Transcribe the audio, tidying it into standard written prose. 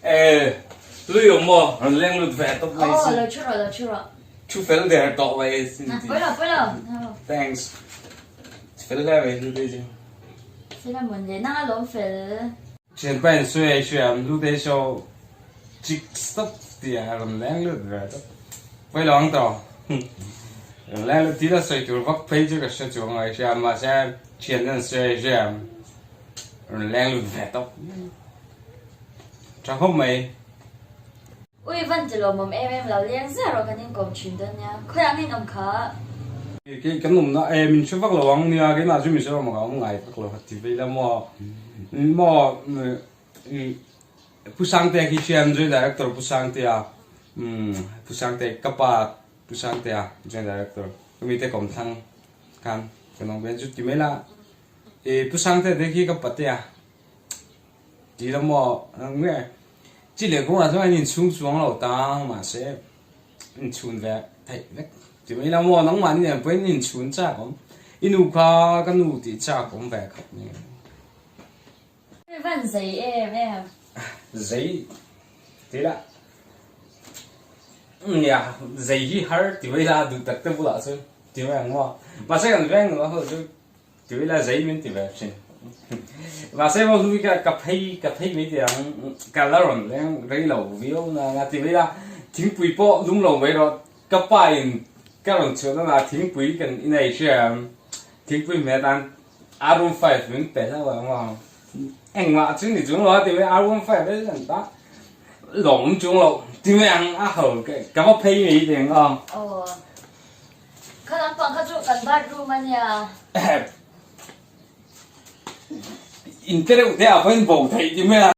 E lui awm maw rawn leng lut ve tawp mai si. Aw lo thu rawh lo thu rawh. Thu fel der tawh mai sin ti. Pawi lo pawi lo. Thanks. Fel hle mai Hlute chu. Fel a mawn le nang a lawm fel. Thianpa in sawi a i hria am Hlute show chik stop tia rawn leng lut ve tawp. Pawi lo ang tawh. Rawn leng lut thil a sawi tur vak phei chu ka hre chuang a i hria mahse thian ten sawi a i hria am rawn leng lut ve tawp. Tha khawp mai. Ui van ti lawmawm em em lo leng zia rawh kan inkawm thin dawn nia. Khawi ang in awm kha? Kei kan awmna e min hre vak lo ang nia keimah chu Mizoram ah ka awm ngai vak lo ka ti vei la maw maw Pu Sangtea khi hriam Joint Director Pu Sangtea Pu Sangtea ka pa Pu Sangtea Joint Director ka mite kawmthlang khan kan awm ve chu ti mai la e Pu Sangtea te khi ka patea Ti lo maw? Nge chi leh kawngah chuan an inchhung chuang lo tang mahse inchhun ve theih vek ti mai lo maw? Nangmahni nen pawhin inchhun chak awm. I nu kha ka nu tih chak awm ve khawp ni. I van zei em em. Zei ti la. Nia zei hi har ti mai la duh tak te bulah chuan ti mai ang maw? Mahse kan veng nula ho chu Ti ila zei min ti ve thin. Mahse maw hlui ka ka phei ka phei mai tih ang ka la rawn leng rei lo viau na nga ti mai la thingpui pawh lum lo mai rawh ka pa in ka rawn chhuah na thingpui kan inei hria ang thingpui hmeh atan R15 min pe hlauh ang maw engmah chu ni chung lo a ti mai R15 vek an ta lawm chung lo ti mai ang a ho ka va phei mai tih ang aw. Kha lampang kha chu kan bathroom a nia. In te reuh te ah pawhin bo theih ti mai a.